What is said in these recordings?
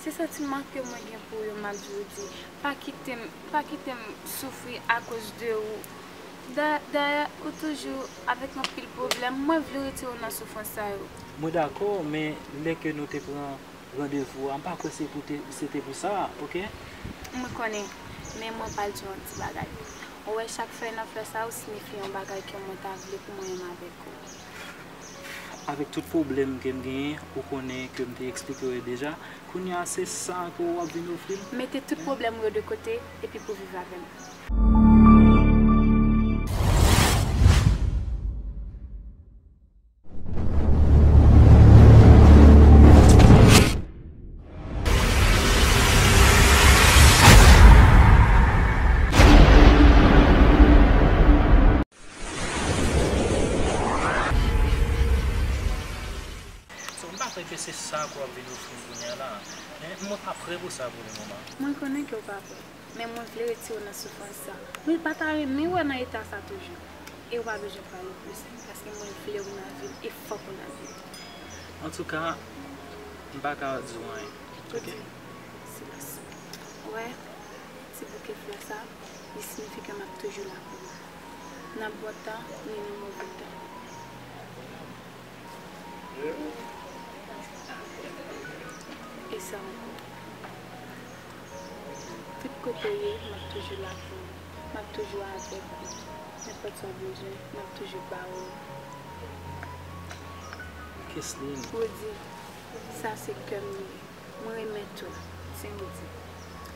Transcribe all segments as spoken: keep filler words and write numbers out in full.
Se santiman ke mwen gen pou ou yo, m ap di w di, pa kite m, pa kite m soufri akoz de ou. Da-, dayè, ou toujou avèk anpil pwoblèm, mwen vle retire w nan soufrans sa yo. Mwen dakò, men lè ke nou te pran randevou a, m pa kwè se pou te, se te pou sa, oke? Mwen konnen, men mwen pral di w yon ti bagay. Ou wè chak fèy nan flè sa yo siyifi yon bagay ke mwen ta vle pou mwen menm avèk ou. Avèk tout pwoblèm ke m genyen, ou konnen ke m te eksplike w yo deja. Kounye a, se sa ke w ap vin ofri m? Mete tout pwoblèm ou yo de kote, epi pou viv avè m. So, m pa kwè ke se sa ke w ap vin ofri m kounye a la. Men, mwen pa prè pou sa pou le moman. Mwen konnen ke w pa prè, men mwen vle retire w nan soufrans sa. Mwen pa ta renmen wè w nan eta sa toujou. E w pa bezwen pale plis, paske mwen vle w nan vi m e fòk ou nan vi m. Antouka, m pa ka di w anyen. Oke? Silans. Ou wè, ti bouke flè sa, li siyifi ke m ap toujou la pou ou. Nan bon tan, ni nan move tan. E sa ankò. Tout kote w ye, m ap toujou la pou ou. M ap toujou avèk ou. Nenpòt sa w bezwen, m ap toujou ba ou. Kesline. Rudy, sa se kè m li ye. Mwen renmen tou, ti Rudy.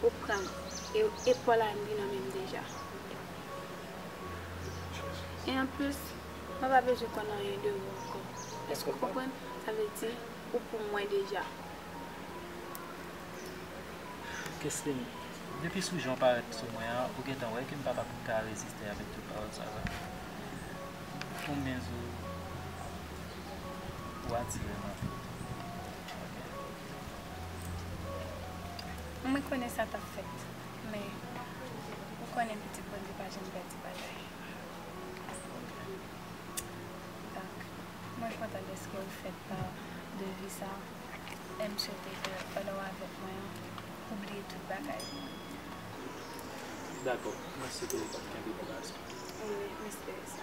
Ou pran m, e, e Paul Andy nan men m deja. E anplis, mwen pa bezwen konn anyen de ou ankò. Èske w konprann? Sa vle di, ou pou mwen deja. Kesline, depi sou jan w parèt sou mwen an, ou gentan wè ke m pa t ap ka reziste avèk tout pawòl sa yo. Ou menm tou, ou atire m anpil. Oke. Mwen konnen sa t ap fèt, men ou konnen pitit Bondye pa janm pèdi batay. Donk, mwen kontan dèske ou fè pa de vi sa, e m swete ke pandan w avèk mwen an, ou bliye tout bagay. Dakò, mwen swete w kenbe konbasyon. Wi, m espere sa.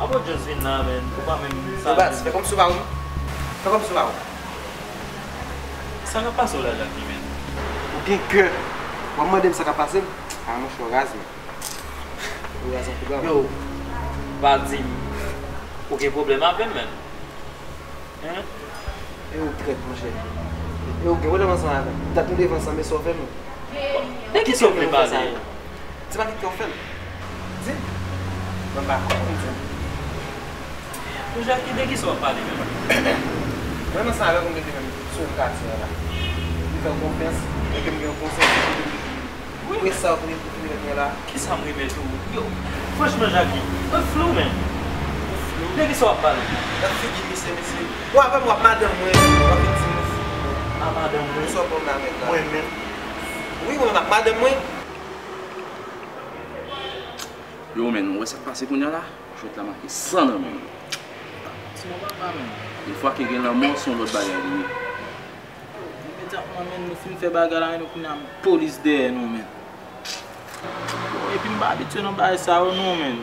Avan w just vin la, man, ou pa menm salye. Yo, Baz, fè kòmsi w pa wè m. Fè kòmsi w pa wè m. Sa k ap pase w la, Jackie, man? Ou gen kè. W ap mande m sa k ap pase m? A, monchè, w raz, man. Ou raz anpil, wi. Yo, pa di m ou gen pwoblèm avè m, man. Hein? E ou trèt, monchè. E ou gen pwoblèm ansanm avè m. M t ap tou leve ansanm, men sa w fè m. De kisa w vle pale? Di m avèk kisa w fè m. Di m. Mwen pa konprann, di m. Monchè, ki de kisa w ap pale menm? Mwen ansanm avèk ou m rete menm sou katye a la. Li fè m konfyans, e ke m gen yon konsèy pou li. Wi. Ou sa w vle pou fini avèk mwen la? Kisa m remèt ou? Yo, franchman, Jackie, mwen flou, man. Ou flou? De kisa w ap pale? Nan figi misye, mesye. Ou avè m, w ap madanm mwen. W ap vin di m ou flou. A, madanm mwen? Sa w konn la, mèt la? Mwen menm? Wi, mwen menm ak madanm mwen. Yo, men, ou wè sa k pase kounye a la? Jwèt la make san nan men m. Ti mò papa, men. Yon fwa ke gen lanmò, se yon lòt bagay li ye. Imedyatman, men, nou fin fè bagay la, men, nou kounye a polis dèyè nou, men. Epi m pa abitye nan bagay sa yo, non, men.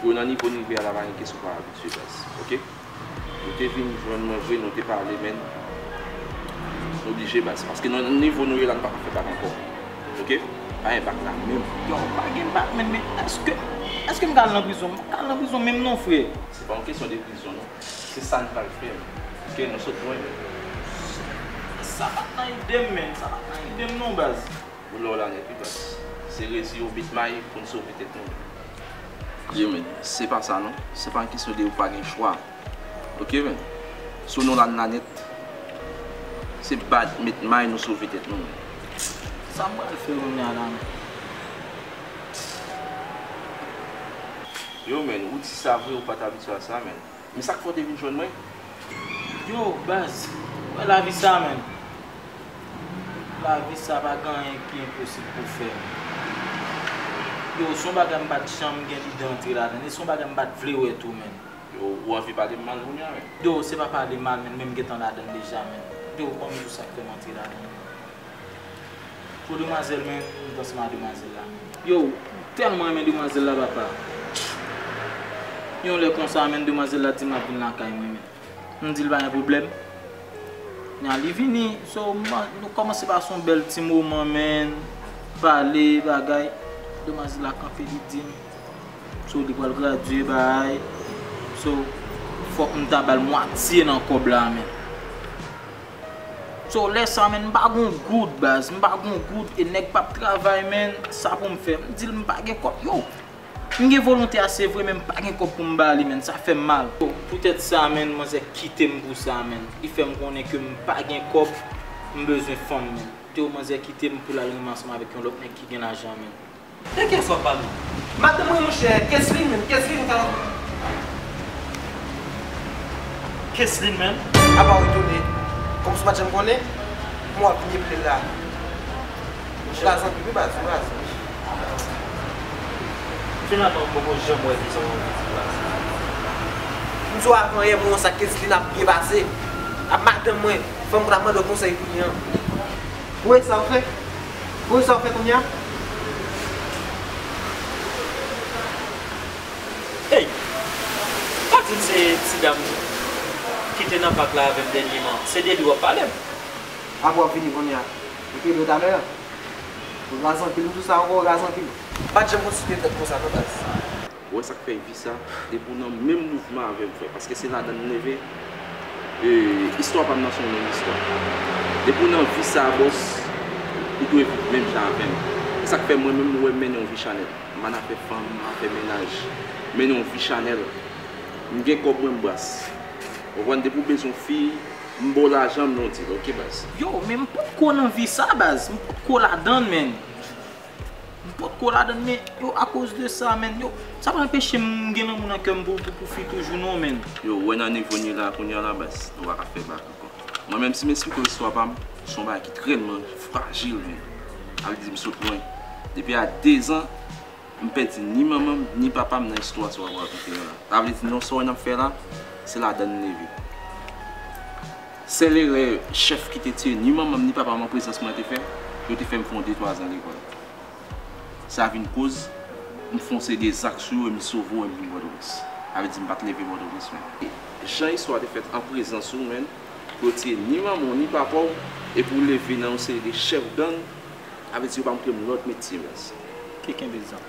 Yo, nan nivo n rive a la, pa gen kesyon pa abitye, baz. Oke? Ou te vin jwenn mwen vre, nou te pale, men. Nou oblije, baz. Paske nan nivo nou ye la, nou pa ka fè bak ankò. Oke? Pa gen bak la menm. Yo, pa gen bak, men, men èske, èske m ka al nan prizon? M pa ka al nan prizon menm non, frè. Se pa yon kesyon de prizon, non. Se sa n pral fè. Oke, nou sot lwen, men. Sa pa t nan ide m, men. Sa pa t nan ide m, non, baz. Ou lè w la nèt, wi, baz. Se rezi ou met may pou n sove tèt nou. Yo, men, se pa sa, non. Se pa yon kesyon de ou pa gen chwa. Oke, men. Si w nou la, n la nèt. Se bat, met may, nou sove tèt nou, men. Sa m pral fè kounye a la, men? Yo, men, ou di sa vre, ou pa t abitye a sa, men. Men sa k fè w te vin jwenn mwen? Yo, baz, ou wè lavi sa, men. Lavi sa pa gen anyen ki enposib pou fè, men. Yo, se yon bagay m pa t janm gen lide antre ladan l, e se yon bagay m pa t vle wè tou, men. Yo, ou anvi pale m mal kounye a, men? Yo, se pa pale mal, men, men m gentan ladan l deja, men. Yo, ban m di w sa k fè m antre ladan l. Pou demwazèl, men, m t ansanm a demwazèl la, men. Yo, m tèlman renmen demwazèl la, papa. Yon lè konsa, men, demwazèl la di m l ap vin lakay mwen, men. M di l pa gen pwoblèm. Nya li vini, so, m, nou kòmanse pase yon bèl ti moman, men, pale, bagay. Demwazèl la kanpe, li di m, so, li pral gradye, bagay. So, fòk m ta ba l mwatye nan kòb la, men. So, lè sa, men, m pa gon goud, baz. M pa gon goud, e nèg p ap travay, men. Sa pou m fè? M di l m pa gen kòb. Yo, m gen volonte a, se vre, men m pa gen kòb pou m ba li, men. Sa fè m mal. Yo, poutèt sa, men, manzè kite m pou sa, men. Li fè m konnen ke m pa gen kòb, m bezwen fanm, men. Yo, manzè kite m pou l al renmen ansanm avèk yon lòt nèg ki gen lajan, men. De kiyès w ap pale? Madanm mwen, monchè, Keslin menm, Keslin ka. Keslin menm? Apa w etone? Kòmsi w pa t janm konnen? Mwen w ap vin eple l la. Ou raz anpil wi baz, ou raz. Finalman, m poko janm wè kisa w ap di la. M di w avan yè, mwen wè sa Keslin ap byen pase. Ap madanm mwen, fanm pou l ap mande w konsèy kounye a. Ou wè sa w fè? Ou wè sa w fè kounye a? Ey! Pa di m se ti dam ki te nan pak la avè m dènyèman, se de li w ap pale m. Apre w ap vini kounye a. Epi lè talè a. Ou raz anpil, m di w sa ankò, ou raz anpil. M pa t janm konsidere tèt konsa non baz. Ou wè sa k fè vi sa, depi w nan menm mouvman avè m, frè, paske se ladan n leve, e, istwa pa m nan se yon long istwa. Depi w nan vi sa, bòs, ou dwe viv menm jan avè m. E sa k fè mwen menm, ou wè m mennen yon vi chanèl. M pa nan afè fanm, afè mennaj. M mennen yon vi chanèl. M gen kòb mwen, m bras. Ou konprann? Depi w bezwen yon fi, m ba w lajan, m nan yon dil, oke, baz? Yo, men m potko nan vi sa, baz. M potko ladan l, men. M potko ladan l, men, yo, akoz de sa, men, yo, sa pa anpeche m gen lanmou nan kè m pou, pou, pou fi toujou, non, men. Yo, ou wè nan nivo n ye la, kounye a la, baz, nou pa ka fè bak ankò. Mwen menm, si m esplike w istwa pa m, se yon bagay ki tèlman frajil, men. Sa vle di, m sot lwen. Depi a dezan, m pèdi ni manman m, ni papa m nan istwa sa w ap rakonte m la. Sa vle di, non, sa w wè n ap fè la, se ladan n leve. Sèl erè chèf ki te tiye ni manman m, ni papa m an prezans mwen te fè, yo te fè m fè yon de twa zan lekòl. Sa vin koz m fè yon seri de zak sou yo e m sove w e m vin Pòtoprens. Sa vle di m pa t leve Pòtoprens, men. Jan istwa te fèt an prezans ou, men, pou yo tiye ni manman w, ni papa w, epi w leve nan yon seri de chèf gang, sa vle di yo pa montre m lòt metye, baz. Ki kenbe zam?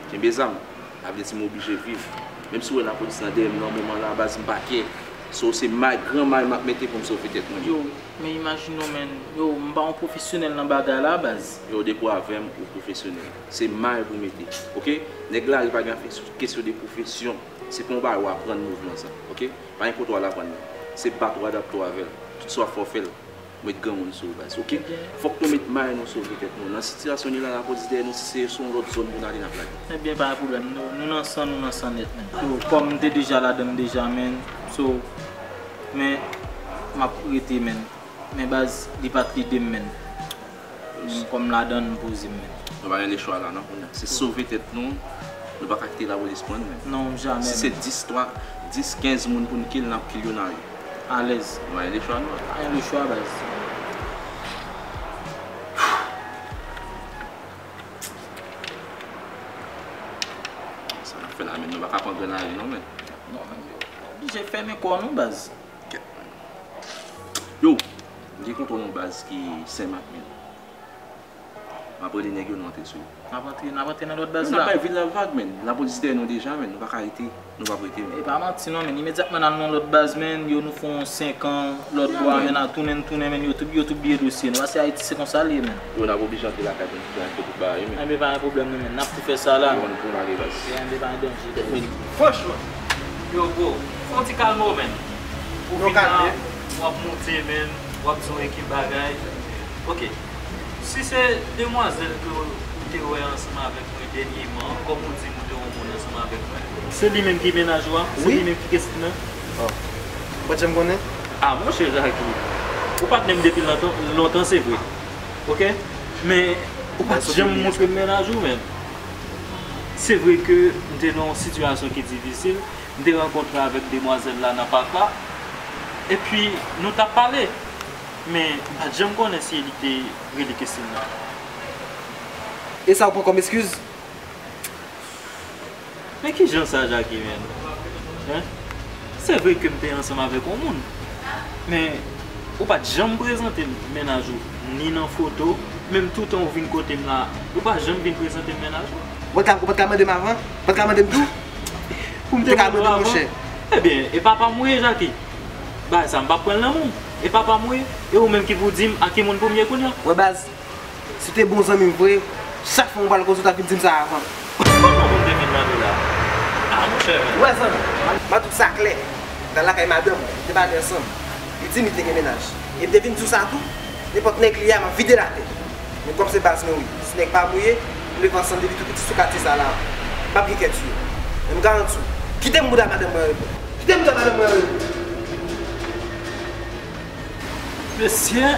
Kenbe zam. Sa vle di m oblije viv. Menm si w wè lapolis nan dèyè m nan moman la, baz, m pa kè. So, se may, gran may m ap mete pou m sove tèt mwen. Yo, men imajine w, men, yo, m pa yon pwofesyonèl nan bagay la, baz. Yo, depi w avè m, ou pwofesyonèl. Se may pou w mete, oke? Nèg lari pa gen afè sou kesyon de pwofesyon. Se pa yon bagay w aprann mouvman sa, oke? Pa gen kote w al aprann li. Se bat w adapte w avè l. Tout sa w ap fè w fè l. Met granmoun sou ou, baz, oke? Ebyen. Fòk nou met may nou sove tèt nou. Nan sitiyasyon nou la, lapolis dèyè nou, si se sou yon lòt zòn pou n ale, n ap lage. Ebyen, pa gen pwoblèm. Nou, nou nan san, nou nan san nèt, men. Yo, kòm m te deja ladan l deja, men. So, men, m ap rete, men. Men baz, li pa t lide m, men. Kòm m ladan l, m poze m, men. Nou pa gen lechwa la, non, kounye a. Se sove tèt nou, Nou pa ka kite lapolis pran n, men. Non, jamè, si se dis, twa, dis, kenz moun pou n kill, n ap kill yo nan ri. Alèz. Nou pa gen lechwa, non. Pa gen lechwa, baz. Sa n ap fè la, men nou pa ka pran grenn lari, non, men. Non, men yo oblije fèmen kò nou, baz. Kèt, men. Yo, m gen kontwòl yon baz ki Senmak, men. M ap rele nèg yo, nou antre sou yo. N ap antre, n ap antre nan lòt baz la. Yo, n ap bay vil la vag, men. Lapolis dèyè nou deja, men. Nou pa ka rete. Nou p ap rete, men. E pa manti non, men. Imedyatman n al nan lòt baz, men. Yo, nou fè yon senk an lòt bò a, men, n al tounen, n tounen, men. Yo tout, yo tout bliye dosye nou. Paske Ayiti se konsa l ye, men. Yo, n ap oblije antre lakay pou n fè yon ti bagay, men. Enben, pa gen pwoblèm non, men. N ap tou fè sa la. Yo, nou pou n ale, baz. Enben, pa gen danje. Men, franchman, yo, bro, fè yon ti kalme w, men. Ou vin la, w ap monte, men. W ap di yon ekip bagay. Ok. Si se demwazèl ke w te wè ansanm avèk mwen dènyèman, kòm ou di m ou te wè yon moun ansanm avèk mwen. Se li menm ki mennaj ou a? Se li menm ki Christine nan? Oh. Ou pa t janm konnen? Ah, monchè Jackie, ou pa t menm depi lontan, lontan, se vre. Ok? Men, ou pa t janm montre m mennaj ou menm. Se vre ke m te nan yon sitiyasyon ki difisil, m te rankontre avèk demwazèl la nan pak la, epi nou t ap pale. Men, m pa t janm konnen si li te rele Christine nan. E sa ou pran kòm eskiz? Men kijan sa, Jackie, menm? Hein? Se vre ke m te ansanm avèk yon moun, men ou pa t janm prezante m mennaj ou, ni nan foto, menm toutan ou vin kote m la, ou pa janm vin prezante m mennaj ou. Ou pa t ka, ou pa t ka mande m avan? Ou pa t ka mande m tou? Pou m te ka mande w avan? Ebyen, e papa m ou ye, Jackie. Bagay sa, m p ap pran l nan men w. E papa m ou ye. E ou menm ki pou di m a ki moun pou m ye kounye a. Wè baz, si w te bon zanmi m vre, chak fwa mwen pral koze w ta vin di m sa avan. Kòman pou m te vin mande w la? Ah, monchè, men. Ou wè zanmi, m ap di w sa klè. M t al lakay madanm mwen, nou te pale ansanm. Li di m li te gen mennaj. E m te vin di w sa tou. Nenpòt nèg li ye a, m ap vide l atè. Men kòm se baz mwen wi, si nèg pa m ou ye, nou leve ansanm depi tou piti sou katye sa la. M p ap gen kè di yo. Men m garanti w, kite m bouda madanm mwen repo. Kite m bouda madanm mwen repo. Mesye,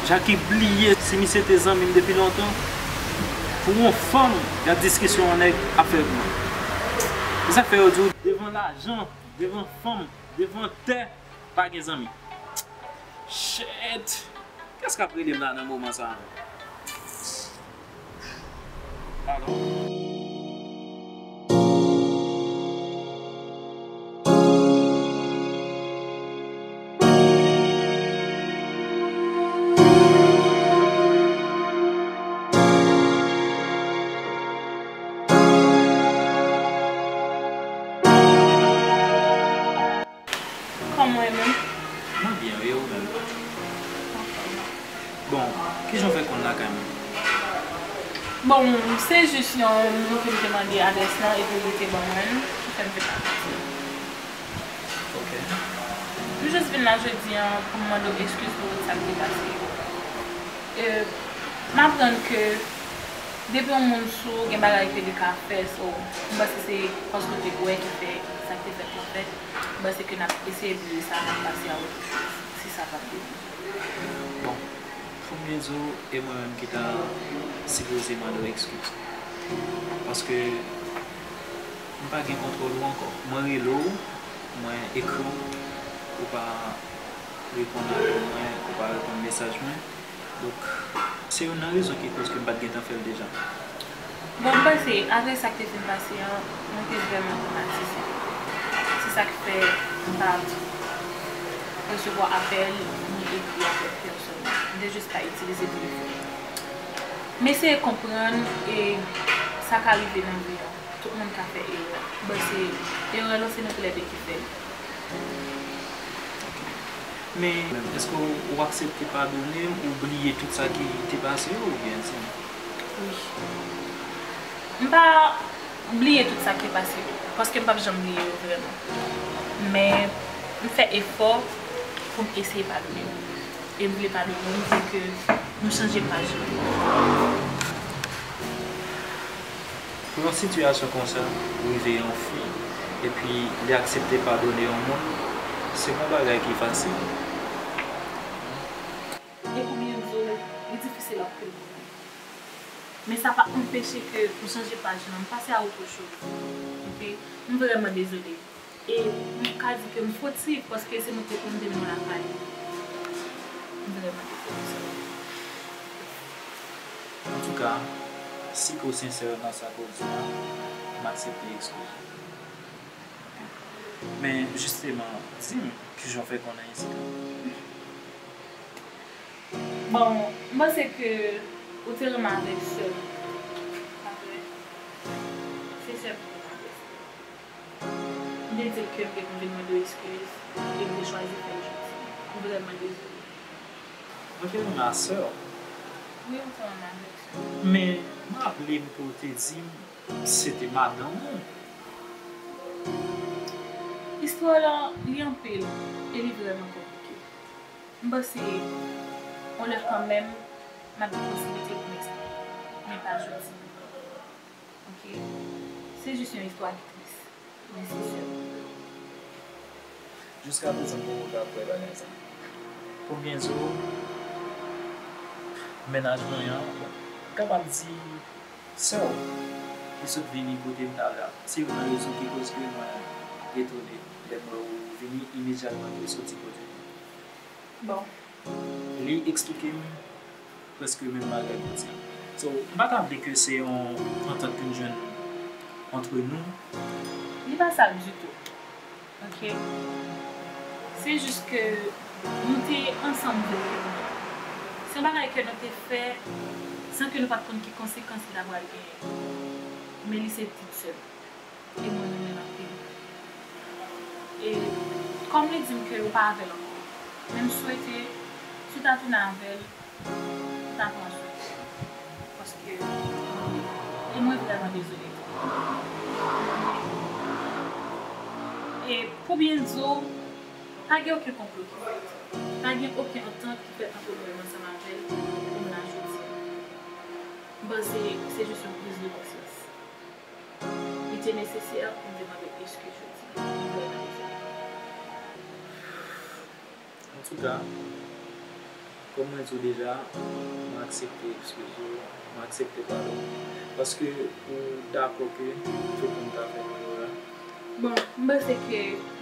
Jackie bliye si misye te zanmi m depi lontan. Pou yon fanm, y ap diskisyon yon nèg ap fè pou mwen. Se sa k fè yo di w devan lajan, devan fanm, devan tè, pa gen zanmi. Shit! Kiyès k ap rele m la nan moman sa a? Alo? Kòman w ye menm? Mwen byen wi, e ou menm? Bon, kijan w fè konn lakay mwen? Bon, se jis yon moun ke m te mande adrès lan epi li te ban mwen l, ki fè m te ka pati. Ok. M jis vin la jodi a pou m mande w eskiz pou tout sa k te pase yo. E, m aprann ke depi yon moun sou ou, gen bagay ke li ka fè, so, m panse se paske w te wè ki fè sa k te fèt lan fèt. M panse ke n ap eseye bliye sa, n ap pase a otre choz, si sa p ap depi. Bon, fò m byen di w, e mwen menm ki ta sipoze mande w eskiz. Paske m pa gen kontwòl ou ankò. Mwen rele w, mwen ekri w, ou pa reponn apèl mwen, ou pa reponn mesaj mwen. Donk, se youn nan rezon ki koz ke m pa t gentan fè l deja. Bon, m panse, apre sa k te fin pase an, mwen te vrèman twomatize. Se sa k fè m pa resevwa apèl, ni ekri a lòt pèsòn. M te jis pa itilize telefòn. M eseye konprann e sa ka rive nan vi an. Tout moun ka fè erè. M panse erè lan se nou toulède ki fè l. Men, èske w, w aksepte padone m, ou bliye tout sa ki te pase yo, oubyen di m? Wi. M pa bliye tout sa ki te pase yo, paske m p ap janm bliye yo vrèman. Men, m fè efò pou m eseye padone w. E m vle padone w, m vle ke nou chanje paj lan. Pou yon sitiyasyon konsa rive yon fi, epi li aksepte padone yon moun, se pa yon bagay ki fasil. E pou byen di w, li difisil anpil pou mwen. Men sa pa yon Peche ke m chanje paj lan, m pase a autre chose. Ok? M vrèman dezole. E m ka di ke m fotif paske se mwen ki te konn te mennen w lakay. M vrèman dezole, sè. Antouka, si ke w sensè nan sa ke w di a, m aksepte eskiz ou. Men, jisteman, di m, kijan w fè konnen isit la? Bon, m panse ke ou te renmen avèk sè m. Pa vre? Se sè m ki te renmen avèk sè m. M te di l ke m te konn vin mande w eskiz, e m te chwazi fè l jodi. M vrèman dezole. Mwen te renmen a sè w. Wi, ou te renmen avèk sè m. Men, m raple m ke w te di m se te madanm ou. Istwa lan, li anpil, e li vrèman konplike. M panse, yon lè kanmenm, m ap gen posiblite pou m eksplike. Men pa jodi. Ok? Se jis yon istwa ki tris, men se sè m. Jiskaprezan, m poko ka kwè bagay sa. Pou m byen di w, mennaj mwen an, bon, m kapab di sè w, li sot vini kote m talè a. Se youn nan rezon ki koz ke mwen etone lè m wè w vini imedyatman ke w soti kote m. Bon. Li eksplike m prèske menm bagay pou di. So, m pa ta vle ke se yon antant ke n jwenn antre nou. Li pa sa ditou. Ok? Se jis ke nou te ansanm vrèman. Se yon bagay ke nou te fè san ke nou pa t konn ki konsekans li ta pral genyen. Men li se pitit sè m. E mwen renmen l anpil. E kòm li di m ke ou pa avè l ankò, men m swete, si w ta tounen avè l, ou ta pran swen l. Paske, e mwen vrèman dezole tou. E pou byen di w, pa gen okenn konplo ki fèt. Pa gen okenn antant ki fèt antre mwen menm ansanm avè l pou m la jodi a. M panse se jis yon priz de konsyans. Li te nesesè pou m te mande eskiz jodi a. M vrèman dezole. Antouka, kòm mwen di w deja, mwen aksepte eskiz ou, mwen aksepte padon ou, paske ou dakò ke tout moun ta fè erè. Bon, m panse ke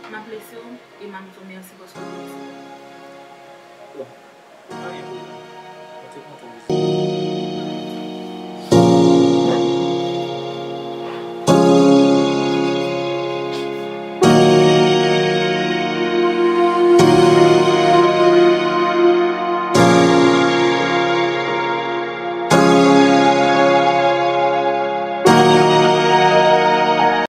m ap lese w e m ap di w mèsi paske w te lese m. Bon, pa gen pwoblèm. Mwen te kontan vizite.